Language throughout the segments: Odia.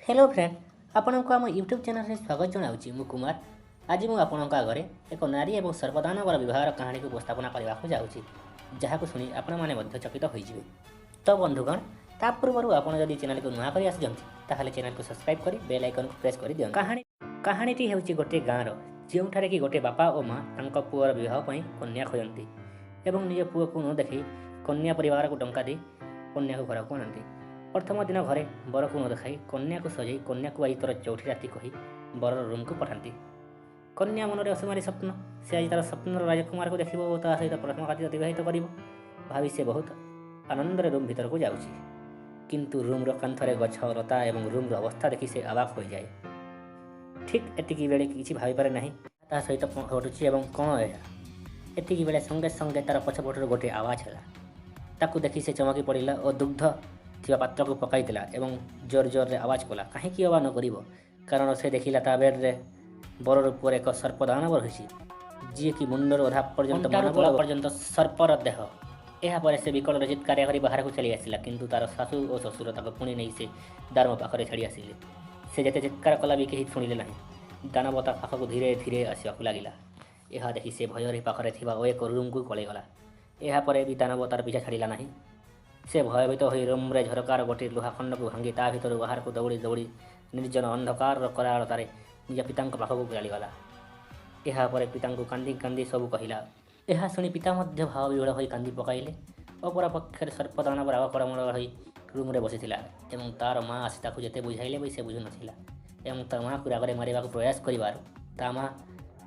ହ୍ୟାଲୋ ଫ୍ରେଣ୍ଡ, ଆପଣଙ୍କୁ ଆମ ୟୁଟ୍ୟୁବ୍ ଚ୍ୟାନେଲରେ ସ୍ୱାଗତ ଜଣାଉଛି। ମୁଁ କୁମାର। ଆଜି ମୁଁ ଆପଣଙ୍କ ଆଗରେ ଏକ ନାରୀ ଏବଂ ସର୍ପଦାନବର ବିବାହର କାହାଣୀକୁ ଉପସ୍ଥାପନା କରିବାକୁ ଯାଉଛି, ଯାହାକୁ ଶୁଣି ଆପଣମାନେ ମଧ୍ୟ ଚକିତ ହୋଇଯିବେ। ତ ବନ୍ଧୁଗଣ, ତା ପୂର୍ବରୁ ଆପଣ ଯଦି ଚ୍ୟାନେଲକୁ ନୂଆ କରି ଆସିଛନ୍ତି, ତାହେଲେ ଚ୍ୟାନେଲକୁ ସବସ୍କ୍ରାଇବ୍ କରି ବେଲ୍ ଆଇକନ୍କୁ ପ୍ରେସ୍ କରିଦିଅନ୍ତୁ। କାହାଣୀଟି ହେଉଛି ଗୋଟିଏ ଗାଁର, ଯେଉଁଠାରେ କି ଗୋଟିଏ ବାପା ଓ ମା ତାଙ୍କ ପୁଅର ବିବାହ ପାଇଁ କନ୍ୟା ଖୋଜନ୍ତି ଏବଂ ନିଜ ପୁଅକୁ ନ ଦେଖି କନ୍ୟା ପରିବାରକୁ ଟଙ୍କା ଦେଇ କନ୍ୟାକୁ ଘରକୁ ଆଣନ୍ତି। ପ୍ରଥମ ଦିନ ଘରେ ବରକୁ ନ ଦେଖାଇ କନ୍ୟାକୁ ସଜେଇ କନ୍ୟାକୁ ଆଜି ତୋର ଚଉଠି ରାତି କହି ବରର ରୁମ୍କୁ ପଠାନ୍ତି। କନ୍ୟା ମନରେ ଅସୁମାରୀ ସ୍ୱପ୍ନ। ସେ ଆଜି ତାର ସ୍ୱପ୍ନର ରାଜକୁମାରକୁ ଦେଖିବ ଓ ତା ସହିତ ପ୍ରଥମ ରାତି ଅତିବାହିତ କରିବ ଭାବି ସେ ବହୁତ ଆନନ୍ଦରେ ରୁମ୍ ଭିତରକୁ ଯାଉଛି। କିନ୍ତୁ ରୁମ୍ର କାନ୍ଥରେ ଗଛ ଲତା ଏବଂ ରୁମ୍ର ଅବସ୍ଥା ଦେଖି ସେ ଅବାକ୍ ହୋଇଯାଏ। ଠିକ୍ ଏତିକି ବେଳେ କିଛି ଭାବିପାରେ ନାହିଁ ତା ସହିତ କ'ଣ ଘଟୁଛି ଏବଂ କ'ଣ ଏହା। ଏତିକି ବେଳେ ସଙ୍ଗେ ସଙ୍ଗେ ତାର ପଛପଟରୁ ଗୋଟିଏ ଆୱାଜ ହେଲା। ତାକୁ ଦେଖି ସେ ଚମକି ପଡ଼ିଲା ଓ ଦୁଗ୍ଧ ଥିବା ପାତ୍ରକୁ ପକାଇଦେଲା ଏବଂ ଜୋର ଜୋରରେ ଆୱାଜ କଲା। କାହିଁକି ଅବା ନ କରିବ, କାରଣ ସେ ଦେଖିଲା ତା ବେଡ଼୍ରେ ବର ରୂପରେ ଏକ ସର୍ପଦାନବ ରହିଛି, ଯିଏକି ମୁଣ୍ଡରୁ ଅଧା ପର୍ଯ୍ୟନ୍ତ ମାନବ ପର୍ଯ୍ୟନ୍ତ ସର୍ପର ଦେହ। ଏହାପରେ ସେ ବିକଳରେ ଚିତ୍କାର କରି ବାହାରକୁ ଚାଲି ଆସିଲା। କିନ୍ତୁ ତାର ଶାଶୁ ଓ ଶ୍ୱଶୁର ତାକୁ ପୁଣି ନେଇ ସେ ଦାନବ ପାଖରେ ଛାଡ଼ି ଆସିଲେ। ସେ ଯେତେ ଚିତ୍କାର କଲା ବି କେହି ଶୁଣିଲେ ନାହିଁ। ଦାନବ ତା ପାଖକୁ ଧୀରେ ଧୀରେ ଆସିବାକୁ ଲାଗିଲା। ଏହା ଦେଖି ସେ ଭୟରେ ପାଖରେ ଥିବା ଓ ଏକ ରୁମ୍କୁ ପଳେଇଗଲା। ଏହାପରେ ବି ଦାନବ ତାର ପିଛା ଛାଡ଼ିଲା ନାହିଁ। ସେ ଭୟଭୀତ ହୋଇ ରୁମ୍ରେ ଝରକାର ଗୋଟିଏ ଲୁହା ଖଣ୍ଡକୁ ଭାଙ୍ଗି ତା ଭିତରୁ ବାହାରକୁ ଦୌଡ଼ି ଦୌଡ଼ି ନିର୍ଜନ ଅନ୍ଧକାରର କରାଳତାରେ ନିଜ ପିତାଙ୍କ ପାଖକୁ ଚାଲିଗଲା। ଏହାପରେ ପିତାଙ୍କୁ କାନ୍ଦି କାନ୍ଦି ସବୁ କହିଲା। ଏହା ଶୁଣି ପିତା ମଧ୍ୟ ଭାବବିହ୍ୱଳ ହୋଇ କାନ୍ଦି ପକାଇଲେ। ଅପରପକ୍ଷରେ ସର୍ପଦାନବ ରାଗ କଡ଼ମଡ଼ ହୋଇ ରୁମ୍ରେ ବସିଥିଲା ଏବଂ ତାର ମା ଆସି ତାକୁ ଯେତେ ବୁଝାଇଲେ ବି ସେ ବୁଝୁନଥିଲା ଏବଂ ତା ମାଆକୁ ରାଗରେ ମାରିବାକୁ ପ୍ରୟାସ କରିବାରୁ ତା ମା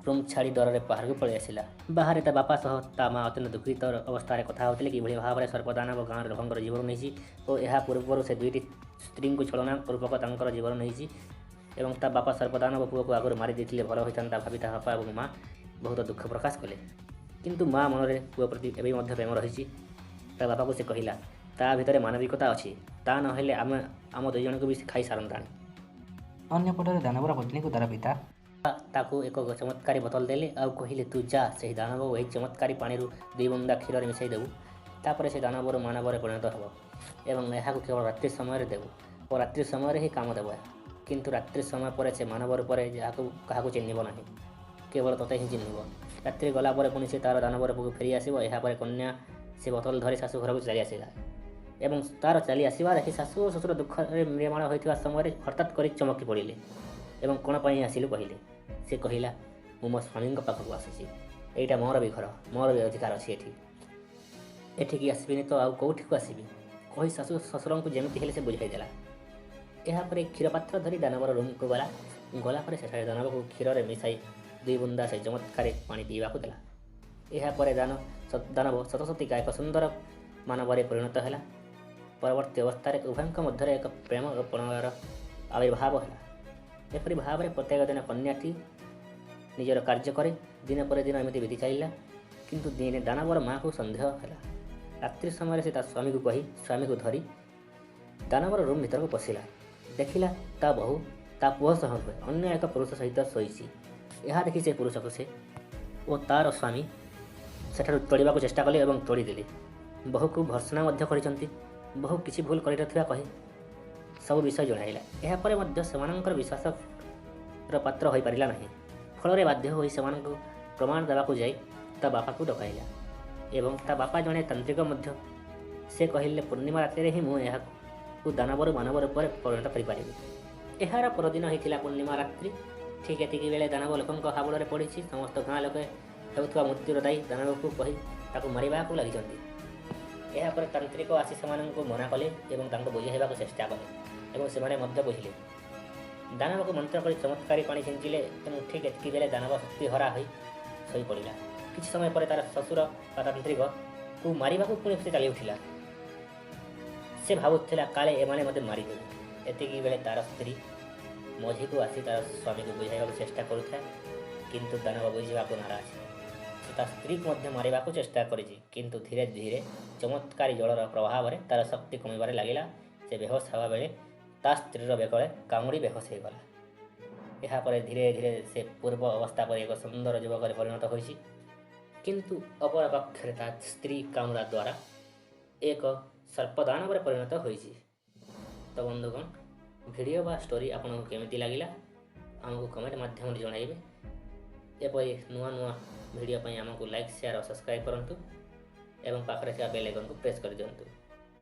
ରୁମ୍ ଛାଡ଼ି ଡରରେ ବାହାରକୁ ପଳାଇ ଆସିଲା। ବାହାରେ ତା ବାପା ସହ ତା ମା ଅତ୍ୟନ୍ତ ଦୁଃଖିତ ଅବସ୍ଥାରେ କଥା ହେଉଥିଲେ କିଭଳି ଭାବରେ ସର୍ପଦାନବ ଗାଁର ଲୋକଙ୍କର ଜୀବନ ନେଇଛି ଓ ଏହା ପୂର୍ବରୁ ସେ ଦୁଇଟି ସ୍ତ୍ରୀଙ୍କୁ ଛଳନା ରୂପକ ତାଙ୍କର ଜୀବନ ନେଇଛି ଏବଂ ତା ବାପା ସର୍ପଦାନବ ପୁଅକୁ ଆଗରୁ ମାରି ଦେଇଥିଲେ ଭଲ ହୋଇଥାନ୍ତା ଭାବି ତା ବାପା ଏବଂ ମା ବହୁତ ଦୁଃଖ ପ୍ରକାଶ କଲେ। କିନ୍ତୁ ମା ମନରେ ପୁଅ ପ୍ରତି ଏବେ ମଧ୍ୟ ପ୍ରେମ ରହିଛି। ତା ବାପାକୁ ସେ କହିଲା, ତା ଭିତରେ ମାନବିକତା ଅଛି, ତା ନହେଲେ ଆମେ ଆମ ଦୁଇ ଜଣଙ୍କୁ ବି ଖାଇ ସାରନ୍ତାଣି। ଅନ୍ୟପଟରେ ଦାନବର ପତ୍ନୀକୁ ତାର ପିତା ତାକୁ ଏକ ଚମତ୍କାରୀ ବୋତଲ ଦେଲେ ଆଉ କହିଲେ, ତୁ ଯା, ସେହି ଦାନବ ଏହି ଚମତ୍କାରୀ ପାଣିରୁ ଦୁଇ ବୁନ୍ଦା କ୍ଷୀରରେ ମିଶାଇ ଦେବୁ, ତାପରେ ସେ ଦାନବରୁ ମାନବରେ ପରିଣତ ହେବ ଏବଂ ଏହାକୁ କେବଳ ରାତ୍ରି ସମୟରେ ଦେବୁ ଓ ରାତ୍ରି ସମୟରେ ହିଁ କାମ ଦେବ ଏହା। କିନ୍ତୁ ରାତ୍ରି ସମୟ ପରେ ସେ ମାନବ ରୂପରେ ଯାହାକୁ କାହାକୁ ଚିହ୍ନିବ ନାହିଁ, କେବଳ ତୋତେ ହିଁ ଚିହ୍ନିବ। ରାତ୍ରି ଗଲା ପରେ ପୁଣି ସେ ତା'ର ଦାନବ ରୂପକୁ ଫେରି ଆସିବ। ଏହାପରେ କନ୍ୟା ସେ ବୋତଲ ଧରି ଶାଶୁ ଘରକୁ ଚାଲି ଆସିଲା ଏବଂ ତା'ର ଚାଲି ଆସିବା ଦେଖି ଶାଶୁ ଓ ଶ୍ୱଶୁର ଦୁଃଖରେ ମ୍ରିୟମାଣ ହୋଇଥିବା ସମୟରେ ହଠାତ୍ କରି ଚମକି ପଡ଼ିଲେ ଏବଂ କ'ଣ ପାଇଁ ଆସିଲୁ କହିଲେ। ସେ କହିଲା, ମୁଁ ମୋ ସ୍ୱାମୀଙ୍କ ପାଖକୁ ଆସିଛି, ଏଇଟା ମୋର ବି ଘର, ମୋର ବି ଅଧିକାର ଅଛି ଏଠି, ଏଠିକି ଆସିବିନି ତ ଆଉ କେଉଁଠିକୁ ଆସିବି କହି ଶାଶୁ ଶ୍ୱଶୁରଙ୍କୁ ଯେମିତି ହେଲେ ସେ ବୁଝାଇ ଦେଲା। ଏହାପରେ କ୍ଷୀର ପାତ୍ର ଧରି ଦାନବର ରୁମ୍କୁ ଗଲା। ଗଲା ପରେ ସେଠାରେ ଦାନବକୁ କ୍ଷୀରରେ ମିଶାଇ ଦୁଇ ବୁନ୍ଦା ସେ ଚମତ୍କାରୀ ପାଣି ପିଇବାକୁ ଦେଲା। ଏହାପରେ ଦାନବ ସତସତିକା ଏକ ସୁନ୍ଦର ମାନବରେ ପରିଣତ ହେଲା। ପରବର୍ତ୍ତୀ ଅବସ୍ଥାରେ ଉଭୟଙ୍କ ମଧ୍ୟରେ ଏକ ପ୍ରେମ ଓ ପ୍ରଣୟର ଆବିର୍ଭାବ ହେଲା। ଏପରି ଭାବରେ ପ୍ରତ୍ୟେକ ଦିନ କନ୍ୟାଟି ନିଜର କାର୍ଯ୍ୟ କରେ। ଦିନ ପରେ ଦିନ ଏମିତି ବିତି ଚାଲିଲା। କିନ୍ତୁ ଦିନେ ଦାନବର ମାଆକୁ ସନ୍ଦେହ ହେଲା। ରାତ୍ରି ସମୟରେ ସେ ତା ସ୍ୱାମୀକୁ କହି ସ୍ୱାମୀକୁ ଧରି ଦାନବର ରୁମ୍ ଭିତରକୁ ପଶିଲା। ଦେଖିଲା ତା ବୋହୂ ତା ପୁଅ ସହ ନୁହେଁ, ଅନ୍ୟ ଏକ ପୁରୁଷ ସହିତ ଶୋଇଛି। ଏହା ଦେଖି ସେ ପୁରୁଷକୁ ସେ ଓ ତାର ସ୍ୱାମୀ ସେଠାରୁ ତଡ଼ିବାକୁ ଚେଷ୍ଟା କଲେ ଏବଂ ତଡ଼ିଦେଲେ। ବୋହୂକୁ ଭର୍ତ୍ସନା ମଧ୍ୟ କରିଛନ୍ତି। ବୋହୂ କିଛି ଭୁଲ କରିନଥିବା କହି ସବୁ ବିଷୟ ଜଣାଇଲା। ଏହାପରେ ମଧ୍ୟ ସେମାନଙ୍କର ବିଶ୍ୱାସର ପାତ୍ର ହୋଇପାରିଲା ନାହିଁ। ଫଳରେ ବାଧ୍ୟ ହୋଇ ସେମାନଙ୍କୁ ପ୍ରମାଣ ଦେବାକୁ ଯାଇ ତା ବାପାକୁ ଡକାଇଲା ଏବଂ ତା ବାପା ଜଣେ ତାନ୍ତ୍ରିକ ମଧ୍ୟ। ସେ କହିଲେ, ପୂର୍ଣ୍ଣିମା ରାତିରେ ହିଁ ମୁଁ ଏହାକୁ ଦାନବରୁ ମାନବ ରୂପରେ ପରିଣତ କରିପାରିବି। ଏହାର ପରଦିନ ହୋଇଥିଲା ପୂର୍ଣ୍ଣିମା ରାତ୍ରି। ଠିକ୍ ଏତିକି ବେଳେ ଦାନବ ଲୋକଙ୍କ ହାବୁଡ଼ରେ ପଡ଼ିଛି। ସମସ୍ତ ଗାଁ ଲୋକେ ହେଉଥିବା ମୃତ୍ୟୁର ଦାୟୀ ଦାନବକୁ କହି ତାକୁ ମାରିବାକୁ ଲାଗିଛନ୍ତି। ଏହାପରେ ତାନ୍ତ୍ରିକ ଆସି ସେମାନଙ୍କୁ ମନା କଲେ ଏବଂ ତାଙ୍କୁ ବୁଝାଇବାକୁ ଚେଷ୍ଟା କଲେ ଏବଂ ସେମାନେ ମଧ୍ୟ ବୁଝିଲେ। ଦାନବକୁ ମନ୍ତ୍ର କରି ଚମତ୍କାରୀ ପାଣି ଛିଞ୍ଚିଲେ ଏବଂ ଠିକ୍ ଏତିକି ବେଳେ ଦାନବ ଶକ୍ତି ହରା ହୋଇ ଶୋଇପଡ଼ିଲା। କିଛି ସମୟ ପରେ ତାର ଶ୍ୱଶୁର ବା ତାନ୍ତ୍ରିକକୁ ମାରିବାକୁ ପୁଣି ସେ ଚାଲି ଉଠିଲା। ସେ ଭାବୁଥିଲା କାଳେ ଏମାନେ ମୋତେ ମାରିଦେବେ। ଏତିକି ବେଳେ ତାର ସ୍ତ୍ରୀ ମଝିକୁ ଆସି ତାର ସ୍ୱାମୀକୁ ବୁଝାଇବାକୁ ଚେଷ୍ଟା କରୁଥାଏ, କିନ୍ତୁ ଦାନବ ବୁଝିବାକୁ ନାରାଜ। ସେ ତା ସ୍ତ୍ରୀକୁ ମଧ୍ୟ ମାରିବାକୁ ଚେଷ୍ଟା କରିଛି, କିନ୍ତୁ ଧୀରେ ଧୀରେ ଚମତ୍କାରୀ ଜଳର ପ୍ରଭାବରେ ତାର ଶକ୍ତି କମିବାରେ ଲାଗିଲା। ସେ ବେହୋସ ହେବା ବେଳେ ତା ସ୍ତ୍ରୀର ବେକରେ କାମୁଡ଼ି ବେହୋସ ହୋଇଗଲା। ଏହାପରେ ଧୀରେ ଧୀରେ ସେ ପୂର୍ବ ଅବସ୍ଥା ପରି ଏକ ସୁନ୍ଦର ଯୁବକରେ ପରିଣତ ହୋଇଛି। କିନ୍ତୁ ଅପରପକ୍ଷରେ ତା ସ୍ତ୍ରୀ କାମୁଡ଼ା ଦ୍ୱାରା ଏକ ସର୍ପଦାନବରେ ପରିଣତ ହୋଇଛି। ତ ବନ୍ଧୁଗଣ, ଭିଡ଼ିଓ ବା ଷ୍ଟୋରି ଆପଣଙ୍କୁ କେମିତି ଲାଗିଲା ଆମକୁ କମେଣ୍ଟ ମାଧ୍ୟମରେ ଜଣାଇବେ। ଏପରି ନୂଆ ନୂଆ ଭିଡ଼ିଓ ପାଇଁ ଆମକୁ ଲାଇକ୍, ସେୟାର ଓ ସବସ୍କ୍ରାଇବ୍ କରନ୍ତୁ ଏବଂ ପାଖରେ ଥିବା ବେଲ୍ ଆଇକନ୍କୁ ପ୍ରେସ୍ କରିଦିଅନ୍ତୁ।